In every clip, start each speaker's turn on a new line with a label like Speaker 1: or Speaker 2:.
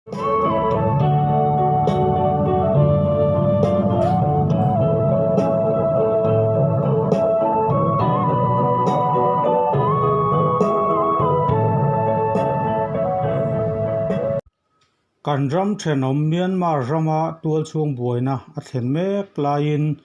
Speaker 1: Kan ram thenawm Myanmar rama tualchhung buaina a thlen mek laiin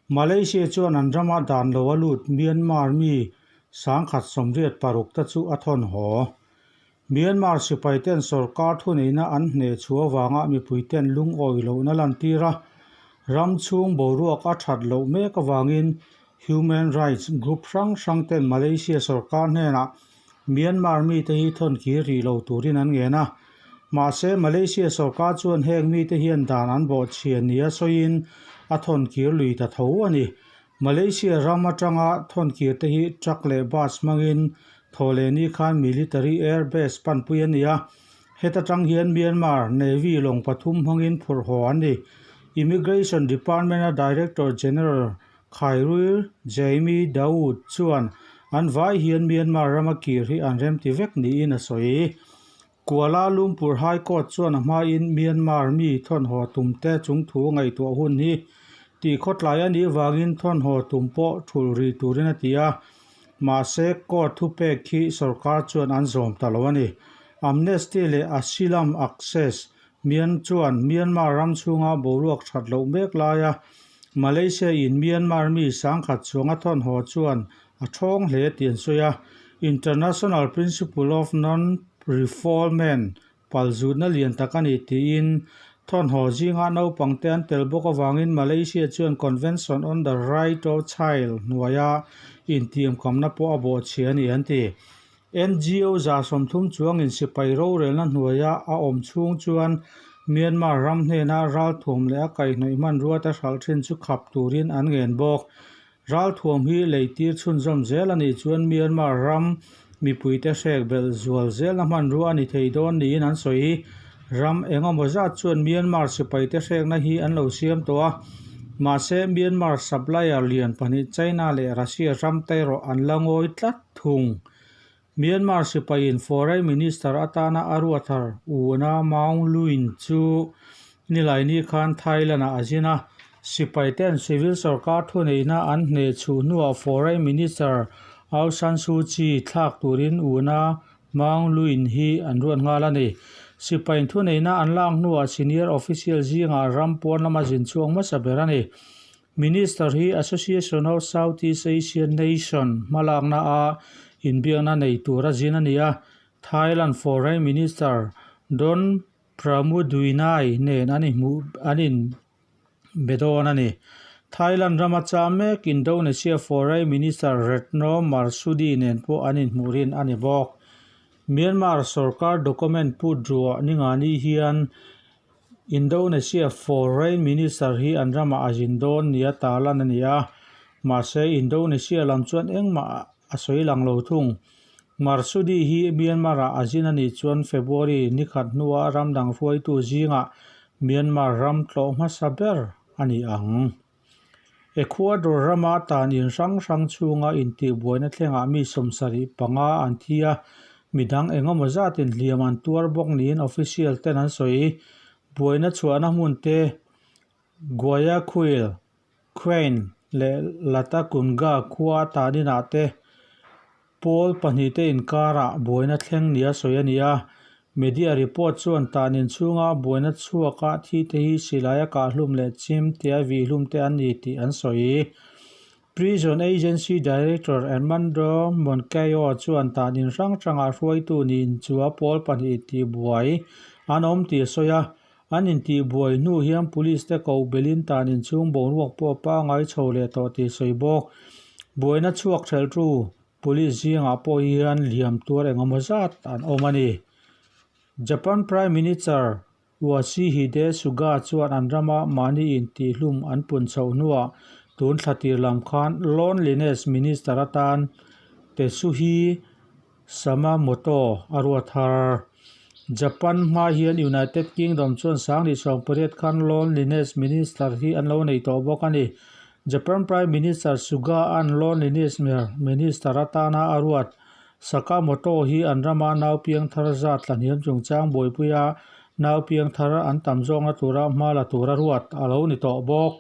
Speaker 1: Malaysia chuan an rama dan lo a lut Myanmar mi 1086 te chu a thawn haw. Myanmar sipaiten sorkar thuneihna an hneh chhuah avanga mipuiten lungawi lohna lantir a, ram chhung boruak a that loh mek avangin human rights group hrang hrangten Malaysia sorkar hnenah Myanmar mite hi thawn kir rih lo turin an ngen a. Mahse, Malaysia sorkar chuan heng mite hian dan an bawhchhia nia sawiin a thawn kir lui ta tho a ni. Malaysia ram atanga thawn kir te hi truck leh bus hmangin Thawhlehni khan military air base panpui a ni a. Heta tang hian Myanmar Navy lawng pathum hmangin phurh haw an ni. Immigration Department-a Director General Khairul Jaimi Daud chuan an vai hian Myanmar rama kir hi an remti vek niin a sawi. Kuala Lumpur High Court chuan a hmain Myanmar mi thawnhaw tumte chungthu ngaihtuah hun hi tih khawtlai a nih vangin thawnhaw tum pawh thulh rih turin a ti a, mahse court thupek hi sorkar chuan an zawm ta lo a ni. Amnesty leh Asylum Access Myan chuan Myanmar ram chhunga boruak that loh mek laia Malaysia in Myanmar mi 10,000 chuanga thawnhaw chuan a thawng hle tih an sawi a. International Principle of Non-Refoulement palzutna lian tak a ni tiin thawnhaw zinga naupangte an tel bawk avangin Malaysia chuan Convention on the Right of Child hnuaia intiamkamna pawh a bawhchhia a ni an ti. NGO 30 chuangin sipai rorelna hnuaia a awm chhung chuan Myanmar ram hnena ralthuam leh a kaihhnawih hmanrua te hralh thin chu khap turin an ngen bawk. Ralthuam hi leitir chhunzawm zel a nih chuan Myanmar ram mipuite hrek belh zual zelna hmanrua a ni thei dawn niin an sawi. Ram engemaw zat chuan Myanmar sipaite hrekna hi an lo siam tawh a, mahse Myanmar supplier lian pahnih China leh Russia ram te erawh an la ngawi tlat thung. Myanmar sipaiin Foreign Minister atana a ruathar Una Maung Lwin chu Nilaini khan Thailand-ah a zin a, sipaite'n civil sorkar thuneihna an hneh chhuh hnuah Foreign Minister Aung San Suu Kyi thlak turin Una Maung Lwin hi an ruat nghal a ni. Sipaiin thuneihna an lak hnuah senior official zingah ram pawn lama zin chhuak hmasa ber a ni. Minister hi Association of Southeast Asian Nation hmalakna a inbiakna nei tura zin a ni a, Thailand Foreign Minister Don Pramudwinai nen an inhmuh an inbe dawn a ni. Thailand rama cham mek Indonesia Foreign Minister Retno Marsudi nen pawh an inhmuh rin a ni bawk. Myanmar sorkar document put ruah ningani hian Indonesia Foreign Minister hi an ramah a zin dawn nia tarlan a ni a, mahse Indonesia lam chuan engmah a sawi lang lo thung. Marsudi hi Myanmar-ah a zin a nih chuan February ni khat hnua ram dang hruaitu zingah Myanmar ram tlawh hmasa ber a ni ang. Ecuador rama tan in hrang hrang chhunga intihbuaina thlengah mi 75 an thi a, midang engemaw zatin hliam an tuar bawk niin official ten an sawi. Buaina chhuahna hmun te Guayaquil, Quain leh Latacunga khua tan inah te Pawl pahnihte inkarah buaina thleng nia sawi a ni a, media report chuan tan inchhunga buaina chhuaka thite hi silaia kahhlum leh chim tia vihhlum te an ni tih an sawi. Prison Agency Director Armando Moncayo chuan tan in hrang hrangah hruaitu niin chua pawl pahnih tihbuai an awm tih a sawi a, an intihbuai hnu hian police te koh belin tan inchhung boruak pawh pangai chho leh tawh tih sawi bawk. Buaina chhuak thelh tu police zingah pawh hian hliam tuar engemaw zat an awm a ni. Japan Prime Minister Yoshihide Suga chuan an rama mahni intihhlum an pun chhoh hnuah tun thla tir lam khan Loneliness Minister atan Tetsuhi Samamoto a ruat thar. Japan hma hian United Kingdom chuan 2018 khan Loneliness Minister hi an lo nei tawh bawk a ni. Japan Prime Minister Suga-a'n Loneliness Minister atana a ruat Sakamoto hi an rama nau piang thar zat tla hniam chungchang buaipuia Nau piang thar an tam zawkna tura hma la tura ruat a lo ni tawh bawk.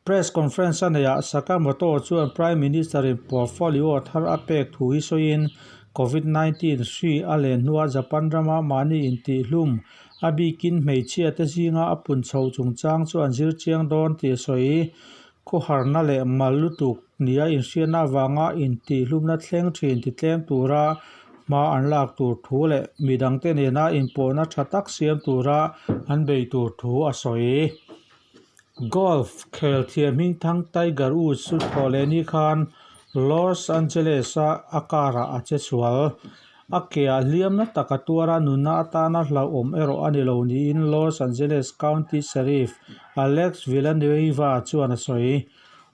Speaker 1: Press conference a neihah Sakamoto chuan Prime Minister-in portfolio thar a pek thu hi sawiin Covid 19 hri a len hnua Japan rama mahni intihhlum a bikin hmeichhia te zinga a pun chho chungchang chu an zir chiang dawn tih a sawi. Khawharna leh mal lutuk nia inhriatna avanga intihhlumna thleng thin titlem tura hma an lak tur thu leh midangte nena inpawhna tha tak siam tura an bei tur thu a sawi. Golf khel thiam hmingthang Tiger Woods chu thawh leh ni khan Los Angeles-a a car-ah a che sual. A keah hliamna tak a tuar a, nunna atana hlauhawm erawh a ni lo niin Los Angeles County Sheriff Alex Villanueva chuan a sawi.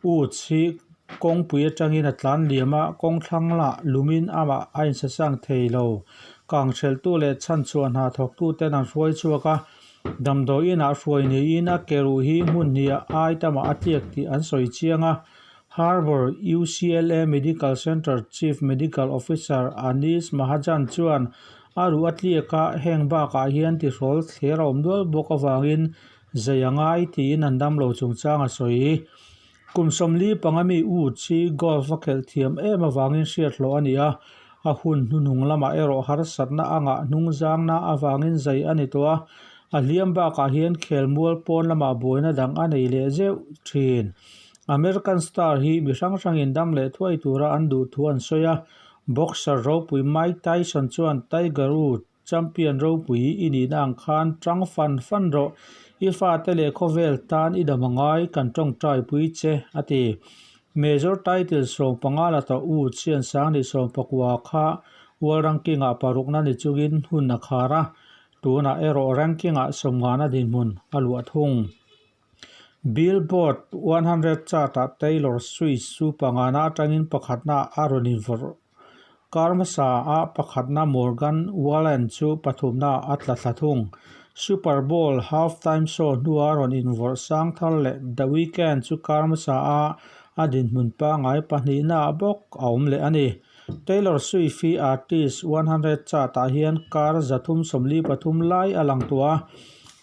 Speaker 1: Woods hi kawngpui atangin a tlan liam a, kawngthlang lah lumin amah a insasang thei lo. Kangtheltu leh chhanchhuah hna thawktuten an hruai chhuak a, Damdawi inah hruai niin a ke ruh hi hmun hnih ai tamah a tliak tih an sawi chiang a. Harbor UCLA Medical Center Chief Medical Officer Anish Mahajan chuan a ruh a tliak a, heng bakah hian tihrawl thler a awm nual bawk avangin zei a ngai tiin an damlo chungchang a sawi. Kum 45 mi U chi golf a khelh thiam em avangin hriat hlawh a ni a, a hun hnuhnung lamah erawh harsatna a ngah hnung zangna avangin zai a ni tawh a, a hliam bakah hian khel mual pawn lamah buaina dang a nei leh zeuh thin. American star hi mi hrang hrangin dam leh thuai tura an duh thu an sawi a, boxer ropui Mike Tyson chuan Tiger Woods Champion ropui i nihna ang khan tang fan fan rawh, i fate leh khawvel tan i dam angai kan tawngtai pui che, a ti. Major title 15 la tawh U Chhiansang ni 19 kha World Ranking-ah parukna ni chungin hun a khar a, tunah erawh ranking-ah 50na dinhmun a luah thung. Billboard 100 chart-ah Taylor Swift chu pangana atangin pakhatna a rawn invawrh. Kar hmasa-ah pakhatna Morgan Wallen chu pathumna a tla thla thung. Super Bowl halftime show hnua rawn invawrh sang thar leh The Weeknd chu kar hmasa-ah a dinhmun pangngai pahnihnaah bawk a awm leh a ni. Taylor Swift hi Artist 100 chart-ah hian kar 343 lai a lang tawh a.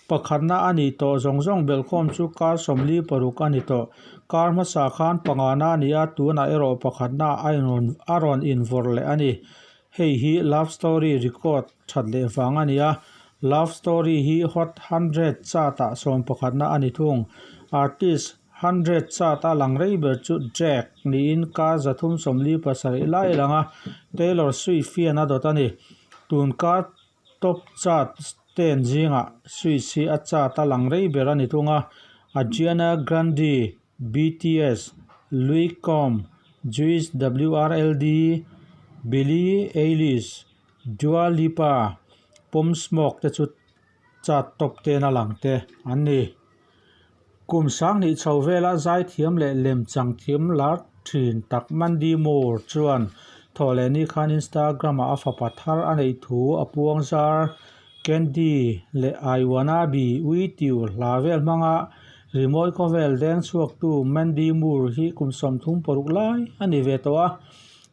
Speaker 1: Pakhatna a nih tawh zawng zawng belhkhawm chu kar 46 a ni tawh. Kar hmasa khan pangana a ni a, tunah erawh pakhatna a inrawn a rawn invawrh leh a ni. Hei hi Love Story record that leh vang a ni a, Love Story hi Hot 100 chart-ah sawmpakhatna a ni thung. Artist 100 chart-a lang rei ber chu Drake niin kar 347 lai a lang a, Taylor Swift hian a dawt a ni. Tun kar Top chart ten zingah Swiss hi a chart a lang rei ber a ni thung a, Ariana Grande, BTS, Louis Combs, Juice WRLD, Billie Eilish, Dua Lipa, Pop Smoke te chu chart top ten a lang te an ni. Kum 2000 chho vela zaithiam leh lemchang thiam lar thin tak Mandy Moore chuan thawhlehni khan Instagram-ah a fapa thar a neih thu a puang zar. Candy leh I Wanna Be With You hla vel hmanga rimawi khawvel deng chhuaktu Mandy Moore hi kum 36 lai a ni ve tawh a.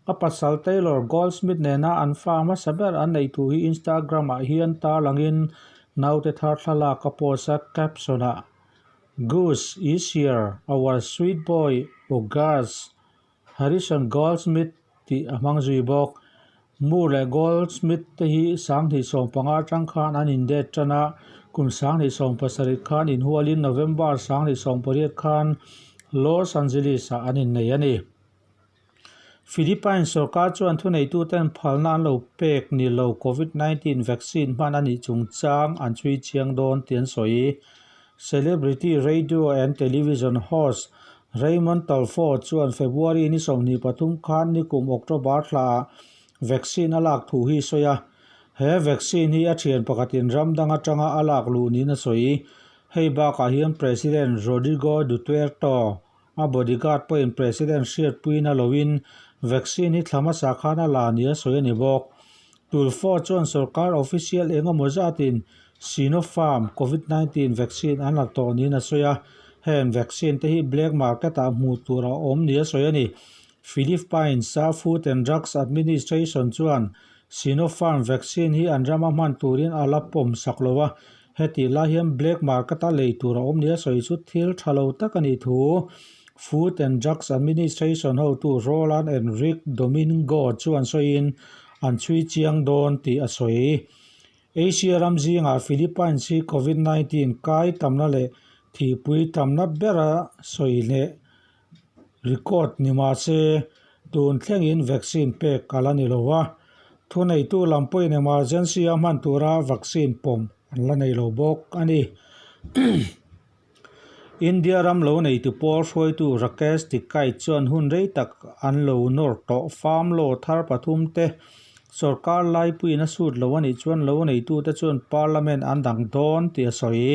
Speaker 1: A pasal Taylor Goldsmith nena an fa hmasa ber an neih thu hi Instagram-ah hian tarlangin Naute thar thlalak a post a caption-ah, Goose is here, our sweet boy August Harrison Goldsmith tih a hmang zui bawk. Moore leh Goldsmith te hi 2015 atang khan an indet tan a, kum 2017 khan inhualin November 2018 khan Los Angeles-ah an innei a ni. Philippines sorkar chuan thuneituten phalna an lo pek ni lo Covid-19 vaccine hman a nih chungchang an chhui chiang dawn tih an sawi. Celebrity radio and television host Raymond Tulfo chuan February ni 23 khan nikum October thlaah vaccine a lak thu hi a sawi a. He vaccine hi a thian pakhatin ram dang atanga a lak luh niin a sawi. Hei bakah hian President Rodrigo Duterte A bodyguard pawhin President hriatpuiin a loin vaccine hi thla hmasa khan a la nia sawi a ni bawk. Tulfo chuan sorkar official eng emaw zatin Sinopharm Covid 19 vaccine an la tawh niin a sawi a, heng vaccine te hi black market ah hmuh tur a awm nia sawi a ni. Philippines-a Food and Drugs Administration chuan. Sinopharm vaccine hi an rama hman turin a la pawm sak lo a, hetih lai hian black market-a lei tur a awm nia sawi chu thil tha lo tak a nih thu Food and Drugs Administration hotu Roland Enrique Domingo chuan sawiin an chhui chiang dawn tih a sawi. Asia ram zingah Philippines hi Covid 19 kai tamna leh thihpui tamna bera sawi leh record ni mah se tun thlengin vaccine pek a la ni lo a, thuneitu lam pawhin emergency a hman tura vaccine pawm an la nei lo bawk a ni. India ram lo neitu pawl hruaitu Rakesh Tikait chuan hun rei tak an lo nawr tawh farm law thar pathum te sorkar laipuiin a sut lo a nih chuan lo neitute chuan parliament an dang dawn tih a sawi.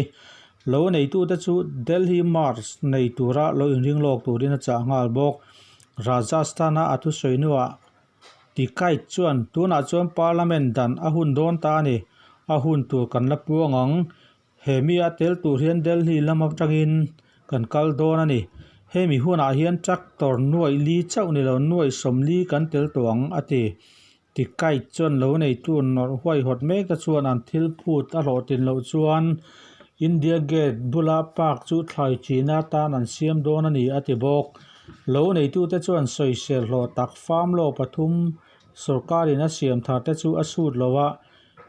Speaker 1: Lo neitute chu Delhi March nei tura lo inring lawk turin a chah nghal bawk. Rajasthan-a a thusawi hnuah Tikait chuan tunah chuan parliament dan a hun dawn ta a ni, a hun tur kan la puang ang. He mi a tel tur hian Delhi lam atangin kan kal dawn a ni. Hemi hunah hian tractor nuaih li chauh ni lo nuaih sawmli kan tel tawh ang, a ti. Tikait chuan lo neitu nawrh huaihawt mek te chuan an thil phut a hlawhtlin loh chuan India Gate bula park chu thlai china atan an siam dawn a ni, a ti bawk. Lo neitute chuan sawisel hlawh tak farm law pathum sorkarin a siam thar te chu a sut lo a,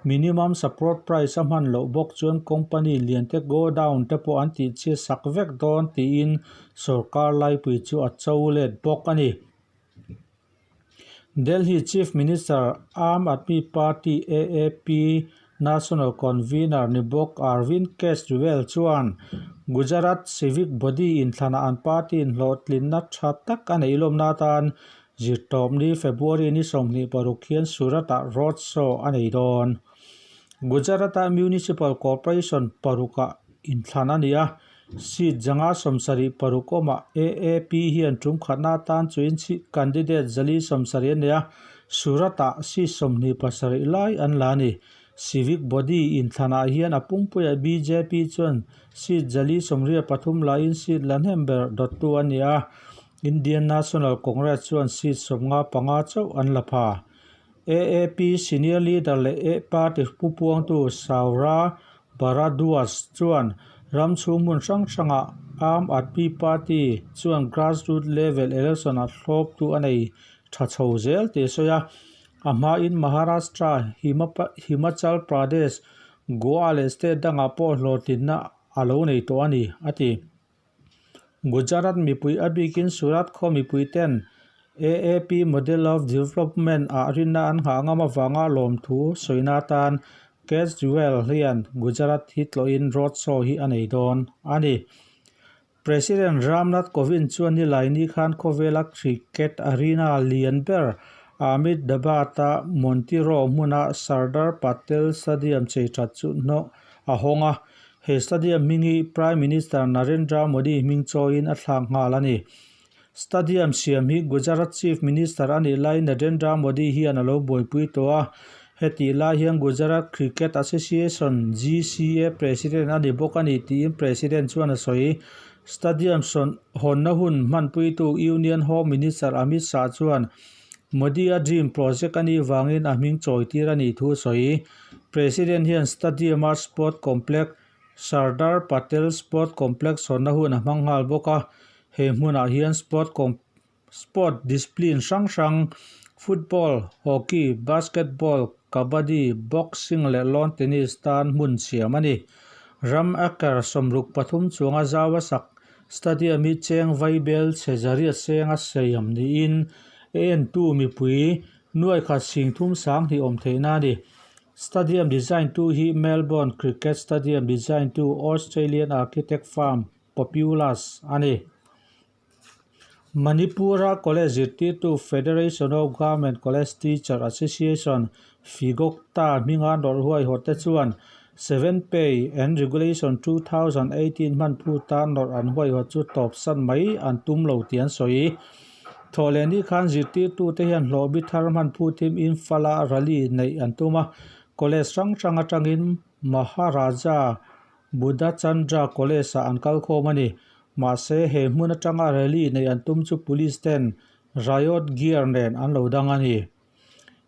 Speaker 1: Minimum support price a hman loh bawk chuan company lian te godown te pawh an tih chhiat sak vek dawn tiin sorkar laipui chu a cho let bawk a ni. Delhi Chief Minister Aam Aadmi Party, AAP, National Convener ni bawk Arvind Kejriwal chuan Gujarat civic body inthlanah an party in hlawhtlinna tha tak a neih lawmna atan Zirtawpni February ni 26 hian Surat-ah road show a nei dawn. Gujarat-a Municipal Corporation parukah inthlan a ni a, seat zanga 76 awmah AAP hian tum khatna atan chuin candidate 470 an nei a, Surat-ah seat 27 lai an la a ni. Civic body inthlanah hian a pumpuiah bjp chuan seat 483 laiin seat la hnem ber dawttu a ni a, Indian National Congress chuan seat 55 chauh an la pha. AAP senior leader leh A party pupuangtu Saurabh Bharadwaj chuan ram chhung hmun hrang hrangah Aam Aadmi Party chuan grassroots level election-ah thlawptu a nei tha chho zel tih a sawi a. A hmain Maharashtra, Himachal Pradesh, Goa leh state dangah pawh hlawhtlinna a lo nei tawh a ni, a ti. Gujarat mipui a bikin Surat khaw mipui ten AAP Model of Development ah rinna an nghah ngam avanga lawmthu sawina atan Kejriwal hian Gujarat hi tlawhin road show hi a nei dawn a ni. President Ram Nath Kovind chuan Nilaini khan khawvela cricket arena lian ber Ahmedabad-a Montiro hmuna Sardar Patel Stadium chei that chu hnawh a hawng a. He stadium hming hi Prime Minister Narendra Modi hming chawiin a thlak nghal a ni. Stadium siam hi Gujarat Chief Minister a nih laiin Narendra Modi hian a lo buaipui tawh a. Hetih lai hian Gujarat Cricket Association, GCA, President a ni bawk a ni tiin President chuan a sawi. Stadium hawnna hun hmanpuitu Union Home Minister Amit Shah chuan Modi-a dream project a nih vangin a hming chawitir a nih thu a sawi. President hian Stadium-a Sport Complex, Sardar Patel Sport Complex hawnna hun a hmang nghal bawk a. He hmunah hian sport sport discipline hrang hrang, football, hockey, basketball, kabaddi, boxing leh lawn tennis tan hmun siam a ni. Ram acre 63 chuanga zau a sak Stadium hi cheng vaibel chhe zariat senga siam niin a entu mipui nuai khat sing thum sang hnih awm theihna a ni. Stadium design tu hi Melbourne Cricket Stadium design tu Australian architect firm Populous a ni. Manipur-a college zirtirtu Federation of Government College Teacher Association, Figocta, hminga nawrh huaihawt te chuan Seven Pay and Regulation 2018 hman phuta nawrh an huaihawt chu tawpsan mai an tum lo tih an sawi. Thawhlehni khan zirtirtute hian hlawh bi thar hman phutim Imphal-a rally neih an tum a, college hrang hrang atangin Maharaja Budhachandra College-ah an kal khawm a ni. Mahse, he hmun atanga rally neih an tum chu police ten riot gear nen an lo dang a ni.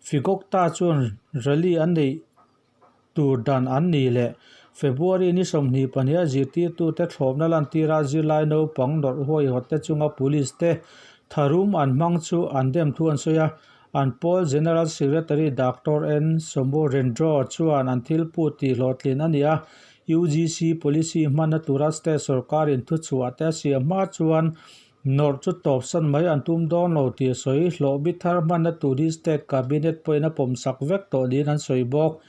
Speaker 1: Figokta chuan rally an neih tur dan an ni leh February ni 22 a zirtirtute thlawpna lantira zirlai naupang nawrh huaihawtte chunga police te tharum an hmang chu an dem thu an sawi a. An pawl General Secretary Doctor N Somorendro chuan an thil put tih hlawhtlin a ni a, UGC policy hmanna tura state sorkarin thuchhuah te a siam hma chuan Nawrh chu tawpsan mai an tum dawn lo tih a sawi. Hlawh bi thar hmanna tur hi State Cabinet pawhin a pawmsak vek tawh niin an sawi bawk.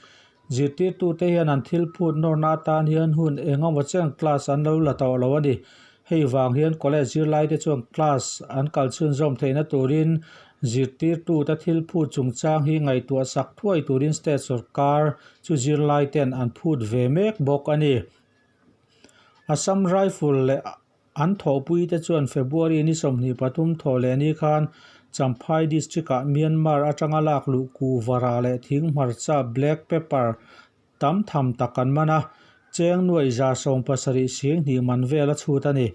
Speaker 1: Zirtirtute hian an thil phut nawrna atan hian hun eng emaw chen class an lo la tawh lo a ni. Hei vang hian college zirlaite chuan class an kal chhunzawm theihna turin zirtirtute thil phut chungchang hi ngaihtuah sak thuai turin state sorkar chu zirlaiten an phut ve mek bawk a ni. Assam Rifle leh An thawhpuite chuan February ni 23 thawh leh ni khan Champhai District-ah Myanmar atanga lak luh kuhvara leh thing hmarcha black pepper tam tham tak an man a, cheng nuaih 170 singhnih man vel a chhut a ni.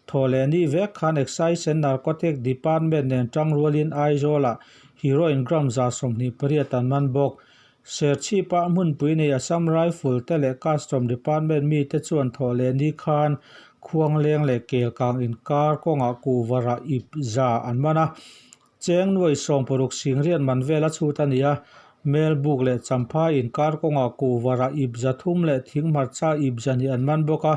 Speaker 1: Thawh leh ni vek khan Excise and Narcotic Department nen tangrualin Aizawl-ah heroin gram 128 an man bawk. Serchhip-ah hmunpui nei Assam Rifle te leh Custom Department mite chuan thawh leh ni khan Khuangleng leh Kelkang inkar kawngah kuhvara ip za an man a. Cheng nuai 60 singriat man vel a chhut a ni a. Melbuk leh Champhai inkar kawngah kuhvara ip 300 leh thing hmarcha ip 200 an man bawk a.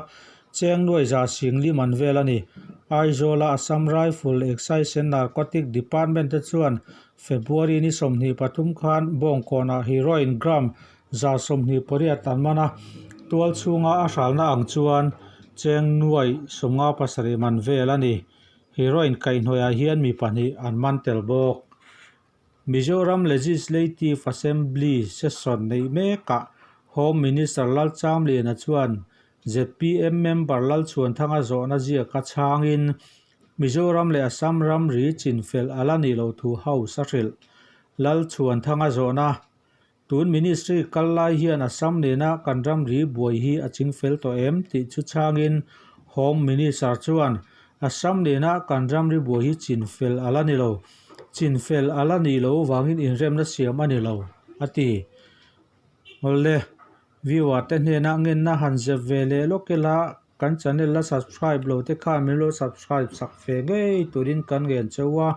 Speaker 1: Cheng nuai 100 singli man vel a ni. Aizawl-a Assam Rifle Excise and Narcotic Department te chuan February ni 23 khan Bawngkawnah heroin gram 128 an man a, tual chhunga a hralna ang chuan cheng nuai 57 man vel a ni. Heroin kaihhnawihah hian mi pahnih an man tel bawk. Mizoram Legislative Assembly session neih mekah Home Minister Lalchamliana chuan zpm member Lalchhuanthanga zawhna ziaka chhangin Mizoram leh Assam ramri chinfel a la nih loh thu House a hrilh. Lalchhuanthanga zawhna, Tun Ministry kal lai hian Assam nena kan ramri buai hi a chingfel tawh em? tih chu chhangin Home Minister chuan, Assam nena kan ramri buai hi chinfel a la ni lo. Chinfel a la nih loh vangin inremna siam a ni lo, a ti. Awle, viewer te hnenah ngenna han zep ve leh lawk ila, Kan channel la subscribe lo te khan min lo subscribe sak ve ngei turin kan ngen cheu a,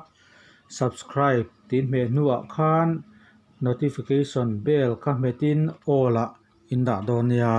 Speaker 1: subscribe tih hmeh hnuah khan notification bell kha hmetin all ah in dah dawn nia.